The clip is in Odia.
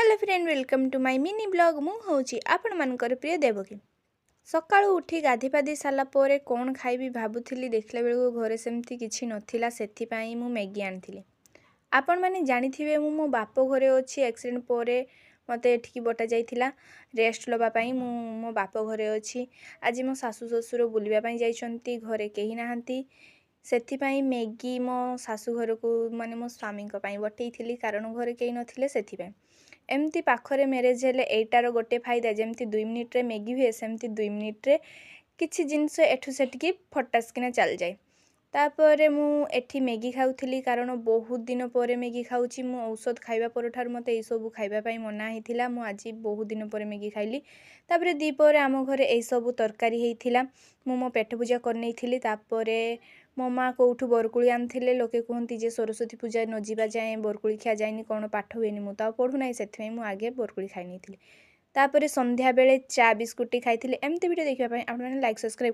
Hello friend, welcome to my mini vlog. ମୁଁ ହେଉଛି ଆପଣମାନଙ୍କର ପ୍ରିୟ ଦେବକୀ। ସକାଳୁ ଉଠି ଗାଧି ପାଧି ସାରିଲା ପରେ କ'ଣ ଖାଇବି ଭାବୁଥିଲି। ଦେଖିଲା ବେଳକୁ ଘରେ ସେମିତି କିଛି ନଥିଲା, ସେଥିପାଇଁ ମୁଁ ମ୍ୟାଗି ଆଣିଥିଲି। ଆପଣମାନେ ଜାଣିଥିବେ, ମୁଁ ମୋ ବାପ ଘରେ ଅଛି। ଆକ୍ସିଡେଣ୍ଟ ପରେ ମୋତେ ଏଠିକି ବଟା ଯାଇଥିଲା ରେଷ୍ଟ ନେବା ପାଇଁ। ମୁଁ ମୋ ବାପ ଘରେ ଅଛି। ଆଜି ମୋ ଶାଶୁ ଶ୍ୱଶୁର ବୁଲିବା ପାଇଁ ଯାଇଛନ୍ତି, ଘରେ କେହି ନାହାନ୍ତି। ସେଥିପାଇଁ ମ୍ୟାଗି ମୋ ଶାଶୁ ଘରକୁ, ମାନେ ମୋ ସ୍ୱାମୀଙ୍କ ପାଇଁ ବଟେଇଥିଲି, କାରଣ ଘରେ କେହି ନଥିଲେ ସେଥିପାଇଁ। ଏମିତି ପାଖରେ ମ୍ୟାରେଜ୍ ହେଲେ ଏଇଟାର ଗୋଟେ ଫାଇଦା, ଯେମିତି 2 ମିନିଟ୍ରେ ମ୍ୟାଗି ହୁଏ, ସେମିତି 2 ମିନିଟ୍ରେ କିଛି ଜିନିଷ ଏଠୁ ସେଠିକି ଫଟାସ୍ କିନା ଚାଲିଯାଏ। ତାପରେ ମୁଁ ଏଠି ମ୍ୟାଗି ଖାଉଥିଲି, କାରଣ ବହୁତ ଦିନ ପରେ ମ୍ୟାଗି ଖାଉଛି। ମୁଁ ଔଷଧ ଖାଇବା ପରଠାରୁ ମୋତେ ଏଇସବୁ ଖାଇବା ପାଇଁ ମନା ହେଇଥିଲା। ମୁଁ ଆଜି ବହୁତ ଦିନ ପରେ ମ୍ୟାଗି ଖାଇଲି। ତାପରେ ଦ୍ୱିପହରେ ଆମ ଘରେ ଏଇସବୁ ତରକାରୀ ହେଇଥିଲା। ମୁଁ ମୋ ପେଟ ପୂଜା କରିନେଇଥିଲି। ତାପରେ ମୋ ମା' କେଉଁଠୁ ବରକୋଳି ଆଣିଥିଲେ। ଲୋକେ କୁହନ୍ତି ଯେ ସରସ୍ୱତୀ ପୂଜା ନ ଯିବା ଯାଏଁ ବରକୋଳି ଖିଆ ଯାଏନି, କ'ଣ ପାଠ ହୁଏନି। ମୁଁ ତ ଆଉ ପଢ଼ୁନାହିଁ, ସେଥିପାଇଁ ମୁଁ ଆଗେ ବରକୋଳି ଖାଇ ନେଇଥିଲି। ତାପରେ ସନ୍ଧ୍ୟାବେଳେ ଚା ବିସ୍କୁଟ୍ ଖାଇଥିଲି। ଏମିତି ଭିଡ଼ିଓ ଦେଖିବା ପାଇଁ ଆପଣମାନେ ଲାଇକ୍, ସବସ୍କ୍ରାଇବ୍